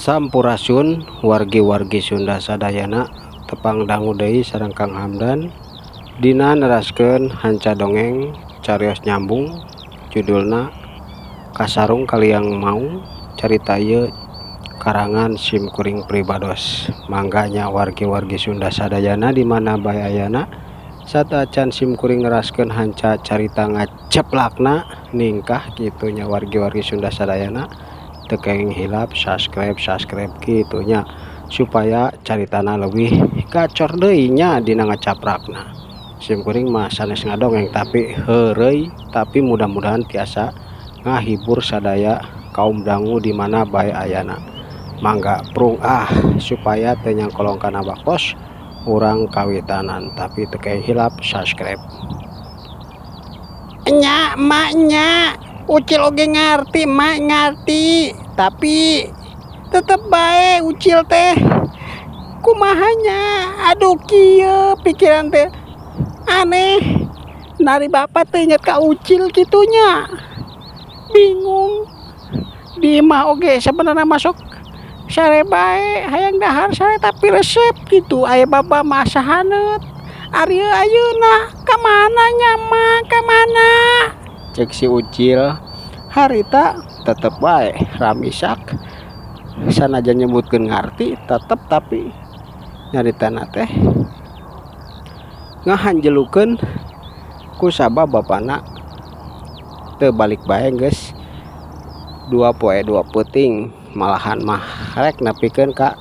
Sampurasun wargi-wargi Sunda sadayana, tepang dangu deui sareng Kang Hamdan dina neraskeun hanca dongeng carios nyambung judulna Kasarung Kaliang Maung. Carita ieu karangan sim kuring pribados. Mangga nya wargi-wargi Sunda sadayana di mana bae ayana, sateuacan sim kuring neraskeun hanca carita ngaceplakna ningkah kitu nya, wargi-wargi Sunda sadayana teu kenging hilap subscribe subscribe kitu nya, supaya caritana leuwih gacor deui nya dina ngacaprakna. Sim kuring mah sanes ngadongeng tapi heureuy, tapi mudah-mudahan tiasa ngahibur sadaya kaum dangu di mana bae ayana. Mangga prung ah, supaya teu nyangkolong kana waktos urang kawitanan, tapi teu kenging hilap subscribe. Nya emak nya, Ucil oge ngarti, emak ngarti, tapi tetep bae Ucil teh kumaha nya. Aduh, kieu pikiran teh aneh, nari bapak teh inget ka Ucil kitu nya. Bingung di imah oge sebenarnya masuk sare bae, hayang dahar sare tapi resep gitu aya baba mah asa haneut. Ari ayeuna ka mana nya, mak, ka mana? Cek si Ucil harita tetep bae ramisak, sanajan nyebutkeun ngarti tetep, tapi nyaritana teh ngahanjelukeun kusabab bapana teu balik bae geus 2 poe 2 peuting, malahan mah rek nepikeun ka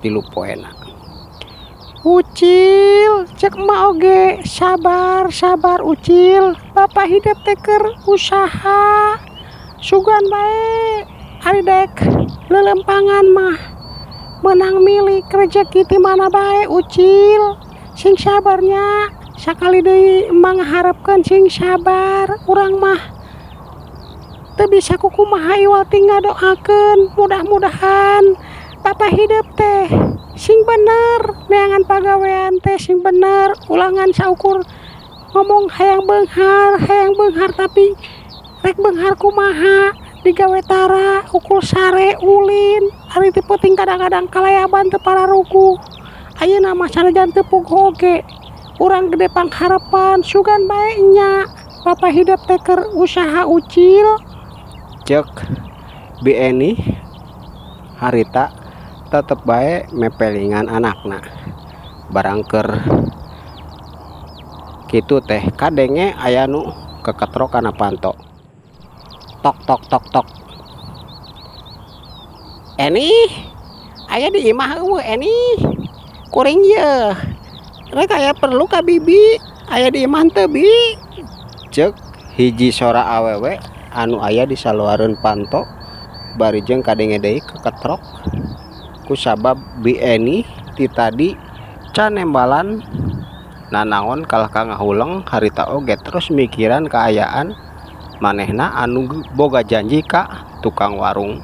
3 poena. Ucil, cek emak oge sabar sabar, Ucil. Bapak hidup teh keur usaha, sugan bae ari dek lelempangan mah meunang milik rezeki ti mana bae. Ucil sing sabar nya. Sakali deui emak ngaharepkeun sing sabar. Urang mah teu bisa kukumaha iwal ti ngadoakeun, mudah-mudahan bapak hidup teh sing bener, neangan pagawean teh sing bener, ulah ngan saukur ngomong hayang beunghar, hayang beunghar, tapi rek beunghar kumaha digawe tara, ukur sare ulin ari ti peuting, kadang-kadang kalayaban teu pararuguh. Ayeuna mah sanajan teu puguh oge urang gede pangharepan, sugan bae nya bapak hidup teh keur usaha, Ucil. Cek Bi Eni harita tetep bae mepelingan anakna. Barang keur kitu teh kadenge aya nu keketrok kana panto, tok tok tok tok. Eni aya di imah euweuh? Eni, kuring yeuh rek aya perlu ka bibi, aya di imah teu, Bi? Cek hiji sora awewe anu aya di saluareun panto, bari jeung kadenge deui keketrok. Kusabab Bi Eni ti tadi can nembalan nanaon, kalah ka ngahuleng harita oge terus mikiran kaayaan manehna anu boga janji ka tukang warung.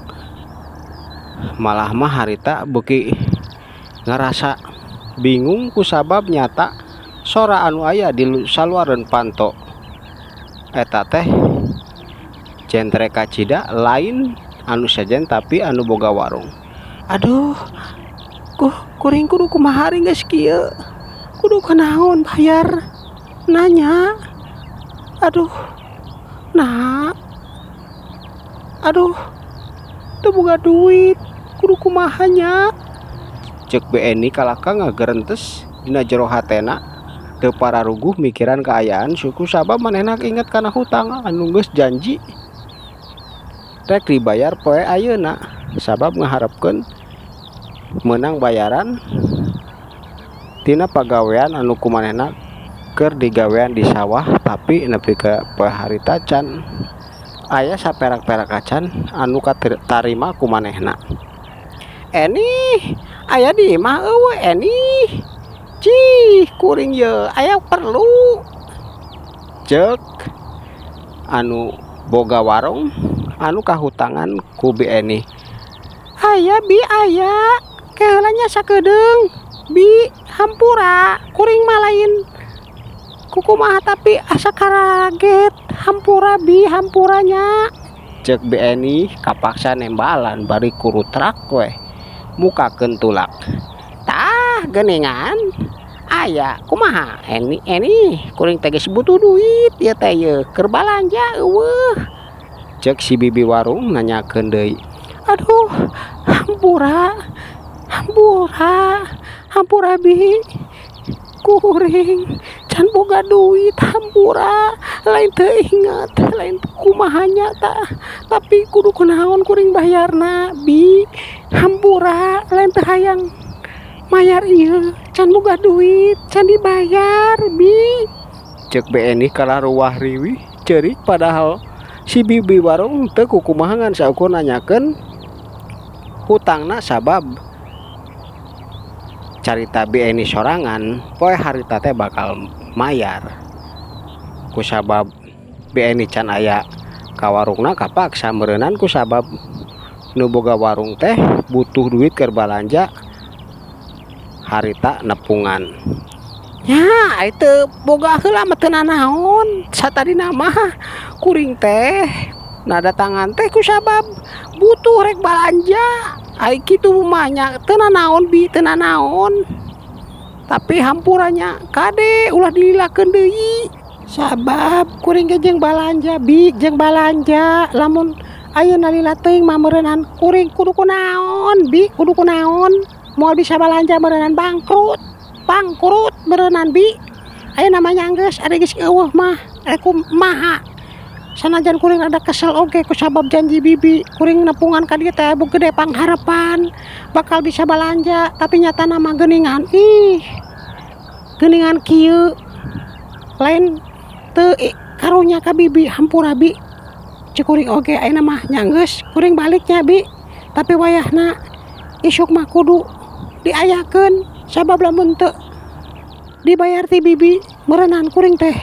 Malah mah harita beuki ngarasa bingung kusabab nyata sora anu aya di saluareun panto eta teh jentre kacida lain anu sejen, tapi anu boga warung. Aduh, kuring kudu kumaha ari geus kieu? Kudu kunaon bayar nanya? Aduh, nah, aduh, teu boga duit, kudu kumaha nya? Cek Bi Eni kalahka ngagerentes dina jero hatena, teu pararuguh mikiran kaayaan suku sabab manehna inget kana hutang anu geus janji rek dibayar poe ayeuna, sabab ngaharepkeun meunang bayaran tina pagawean anu ku manehna keur digawean di sawah, tapi nepi ka poe harita can aya saperak-perak acan anu katarima ku manehna. Eni aya di imah euweuh, Eni? Cih, kuring ye aya perlu. Cek anu boga warung anu kahutangan ku Bi Eni. Aya, Bi, aya. Ke heula nya sakedeung, Bi. Hampura, kuring mah lain kukumaha, tapi asa karaget. Hampura, Bi, hampura nya. Cek Bi Eni kapaksa nembalan bari kurutrak we. Mukakeun tulak. Tah geuningan aya kumaha Eni Eni kuring teh geus butuh duit ieu teh yeuh keur balanja eueuh. Ceuk si bibi warung nanyakeun deui. Aduh hampura hampura hampura bi kuring can boga duit hampura lain teu inget lain kumaha nya tah tapi kudu kunaon kuring bayarna bi hampura lain teu hayang mayar ieu can boga duit can dibayar bi. Ceuk Bi Eni kalah ruwah riwih ceurik padahal si bibi warung teu kukumaha ngan saukur nanyakeun hutangna sabab carita Bi Eni sorangan poe harita teh bakal mayar. Kusabab Bi Eni can aya ka warungna kapaksa meureunan kusabab nu boga warung teh butuh duit keur balanja harita nepungan. Nya ai teu boga heula mah teu nanaon satadina mah kuring teh nadatangan teh kusabab butuh rek balanja. Ai kitu mah nya teu nanaon bi teu nanaon. Tapi hampura nya kade ulah dililakeun deui. Sabab kuring ge jeung balanja bi jeung balanja lamun ayeuna lila teuing mah meureunan kuring kudu kunaon bi kudu kunaon moal bisa balanja meureunan bangkrut bangkrut meureunan bi. Ayeuna mah nya geus ari geus eueuh mah rek kumaha. Sanajan kuring rada kesel oge kusabab janji bibi kuring nepungan ka dieu teh gede pangharepan bakal bisa balanja tapi nyatana mah geuningan ih geuningan kieu lain teu karunya ka bibi hampura bi. Ceuk kuring oge ayeuna mah nya geus kuring balik nya bi tapi wayahna isuk mah kudu diayakeun sabab lamun teu dibayar ti bibi meureunan kuring teh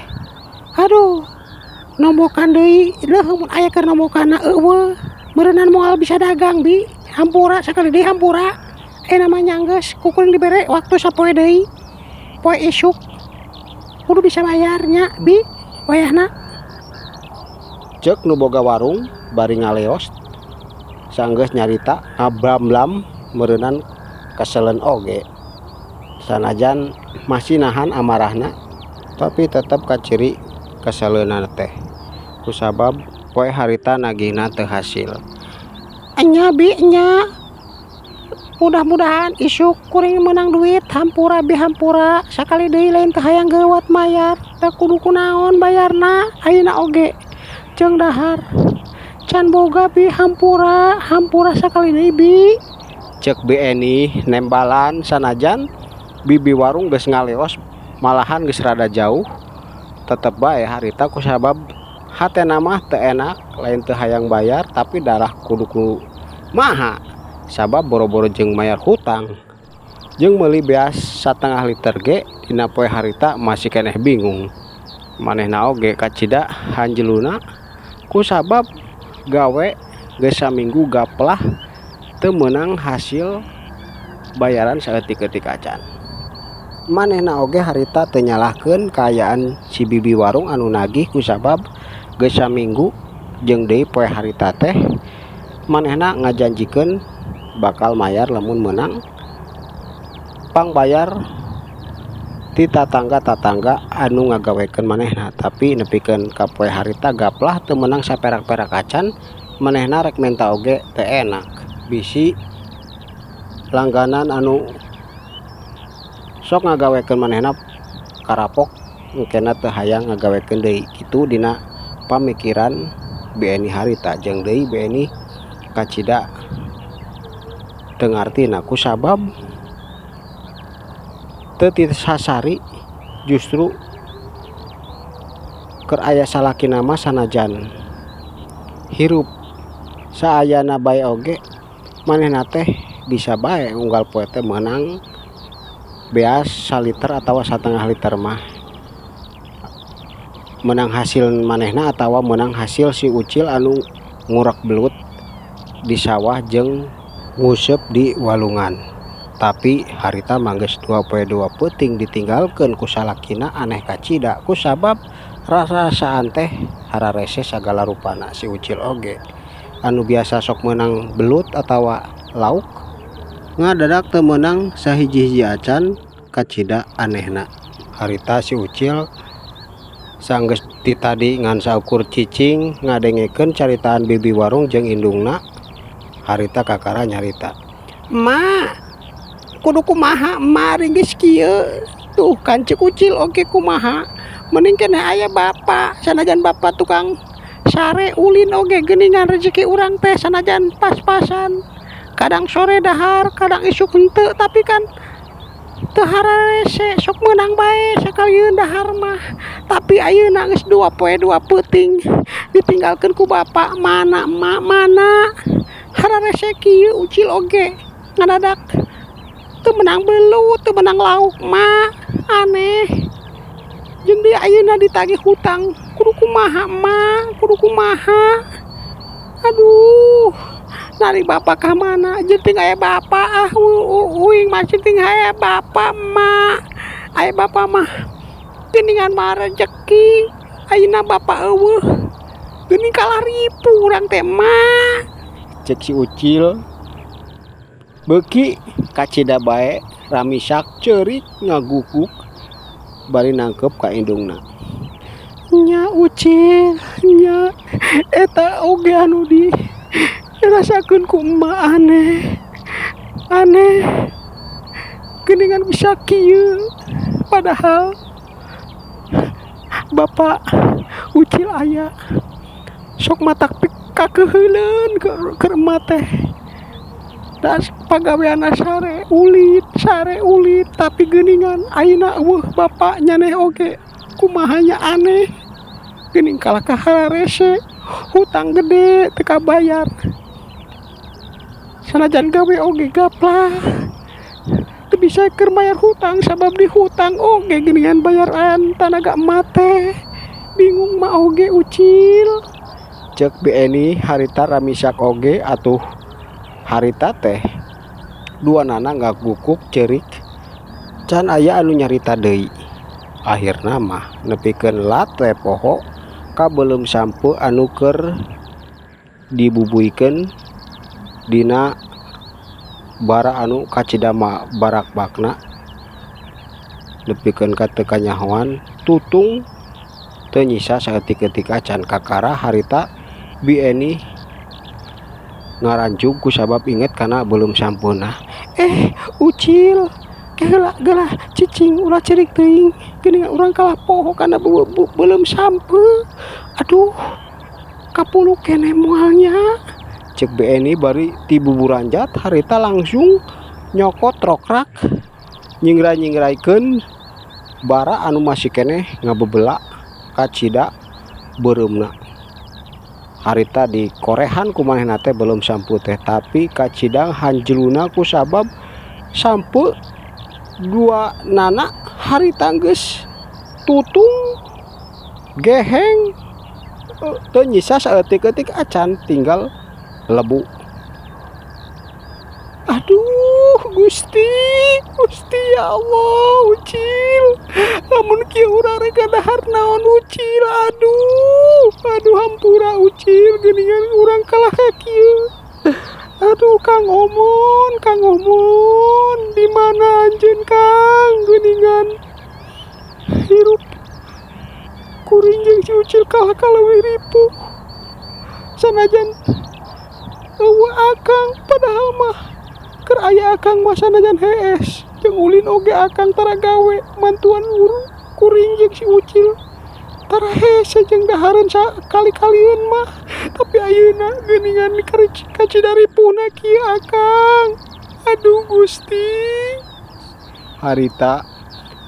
aduh nombokan deui leuh mun aya keur nombokanna eueuh meureunan moal bisa dagang bi hampura sakali deui hampura ayeuna mah nya geus ku kuring dibere waktu sapoe deui poe isuk kudu bisa bayar nya bi wayahna. Ceuk nu boga warung bari ngaleos sanggeus nyarita ngablam-blam meureunan keselen oge sanajan masih nahan amarahna tapi tetep kaciri keseleunana teh kusabab poe harita nagihna teu hasil. Enya bi enya mudah-mudahan isuk kuring meunang duit hampura bi hampura sakali deui lain teu hayang geuwat mayar teu kudu kunaon bayarna ayeuna oge jeung dahar can boga bi hampura hampura sakali deui bi. Ceuk Bi Eni nembalan sanajan bibi warung geus ngaleos malahan geus rada jauh tetep bae harita kusabab hatena mah teu enak lain teu hayang bayar tapi darah kudu kumaha sabab boro-boro jeung mayar hutang jeung meuli beas satengah liter ge dina poe harita masih keneh bingung. Manehna oge kacida hanjeluna kusabab gawe geus saminggu gaplah teu meunang hasil bayaran saeutik-eutik acan. Manehna oge harita teu nyalahkeun kaayaan si bibi warung anu nagih kusabab geus saminggu jeung deui poe harita teh manehna ngajanjikeun bakal mayar lamun meunang pangbayar ti tatangga-tatangga anu ngagawekeun manehna tapi nepikeun ka poe harita gaplah teu meunang saperak-perak acan manehna rek menta oge teu enak bisi langganan anu sok ngagawekeun manehna karapok engkena teu hayang ngagawekeun deui kitu dina pamikiran Bi Eni harita jeung deui Bi Eni kacida teu ngartina kusabab teu tisasari justru keur aya salakina mah sanajan hirup saayana bae oge manehna teh bisa bae unggal poe teh meunang beas saliter atawa satengah liter mah menang hasil manehna atawa menang hasil si Ucil anu ngurek belut di sawah jeung nguseup di walungan. Tapi harita mah geus 2 poe 2 peuting ditinggalkeun ku salakina aneh kacida kusabab rarasaan teh hararese sagala rupana si Ucil oge anu biasa sok meunang belut atawa lauk Ngadadak teu meunang sahiji-hiji acan kacida anehna. Harita si Ucil sanggeus ti tadi ngan saukur cicing ngadengekeun caritaan bibi warung jeung indungna harita kakara nyarita. Ma, kudu kumaha ma ari geus kieu? Tuh kan ceuk Ucil oge kumaha mending keneh aya bapa sanajan bapa tukang sare ulin oge geuningan rezeki urang teh sanajan pas-pasan kadang sore dahar kadang isuk henteu tapi kan teu hararese sok meunang bae sakalieun dahar mah tapi ayeuna geus dua poe dua peuting ditinggalkeun ku bapa mana emak mana hararese kieu Ucil oge ngadadak teu meunang belut teu meunang lauk mah aneh jeung deui ayeuna ditagih hutang kudu kumaha emak kudu kumaha aduh nari bapa ka mana jeung teu aya bapa ah uing mah teu aya bapa emak aya bapa mah geuningan mah rejeki ayeuna bapa eueuh geuning kalah ripuh urang teh emak cek si Ucil beuki kacida bae ramisak ceurik ngaguguk bari nangkep ka indungna. Nya Ucil nya eta oge anu di rasakeun ku emak aneh aneh geuningan bisa kieu padahal bapa Ucil aya sok matak kakeuheuleun keur emak teh das pagaweanna sare ulit tapi geuningan ayeuna eueuh bapa nyaneh oge kumaha nya aneh geuning kalah ka hararese hutang gede teu kabayar sanajan gawe oge gaplah teu bisa keur mayar hutang sabab di hutang oge geuningan bayaran tanaga emak teh bingung mah oge Ucil cek Bi Eni harita ramisak oge atuh harita teh duanana ngagukuk ceurik can aya anu nyarita deui. Akhirna mah nepikeun late poho ka beuleum sampeu anu keur dibubuikeun dina bara anu kacida barakbakna nepikeun ka teu kanyahoan tutung teu nyisa saeutik-eutik acan kakara harita Bi Eni ngaranjug kusabab inget kana beuleum sampeuna. Ucil geula geula cicing ulah ceurik teuing geuningan urang kalah poho kana beuleum sampeu aduh kapuluk keneh moal nya cek Bi Eni bari ti buburanjat harita langsung nyokot rokrak nyingrai-nyingraikeun bara anu masih keneh ngabebela kacida beureumna. Harita dikorehan ku manehna teh beuleum sampeu teh tapi kacida hanjeluna kusabab sampeu dua nana harita geus tutung geheng teu nyisa saeutik-eutik acan tinggal lebu. Aduh Gusti Gusti ya Allah Ucil lamun kieu urang rek dahar naon Ucil aduh aduh hampura Ucil geuningan urang kalah ka kieu aduh Kang Omon Kang Omon di mana anjeun Kang geuningan hirup kuring jeung si Ucil kalah ka leuwih ripuh sanajan eueuh akang padahal mah keur aya akang mah sanajan hees jeung ulin oge akang tara gawe mantuan kuring jeung si Ucil tara hese jeung dahareun sakali-kalieun mah tapi ayeuna geuningan kacida ripuhna kieu akang aduh Gusti. Harita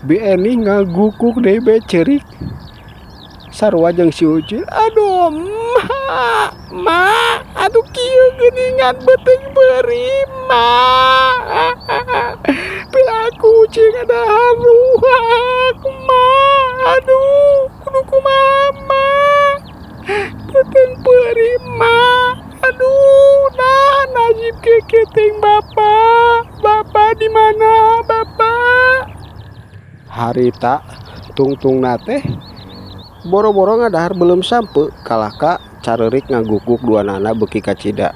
Bi Eni ngagukuk deui bae ceurik sarua jeung si Ucil aduh mak mak aduh kieu geuningan beuteung beurih mak piraku Ucil ngadahar ruhak mak aduh kudu kumaha mak beuteung peurih mak aduh nah nasib keketing bapak bapak di mana bapak. Harita tungtungna teh boro-boro ngadahar beuleum sampeu kalah ka careurik ngagukuk duanana beuki kacida.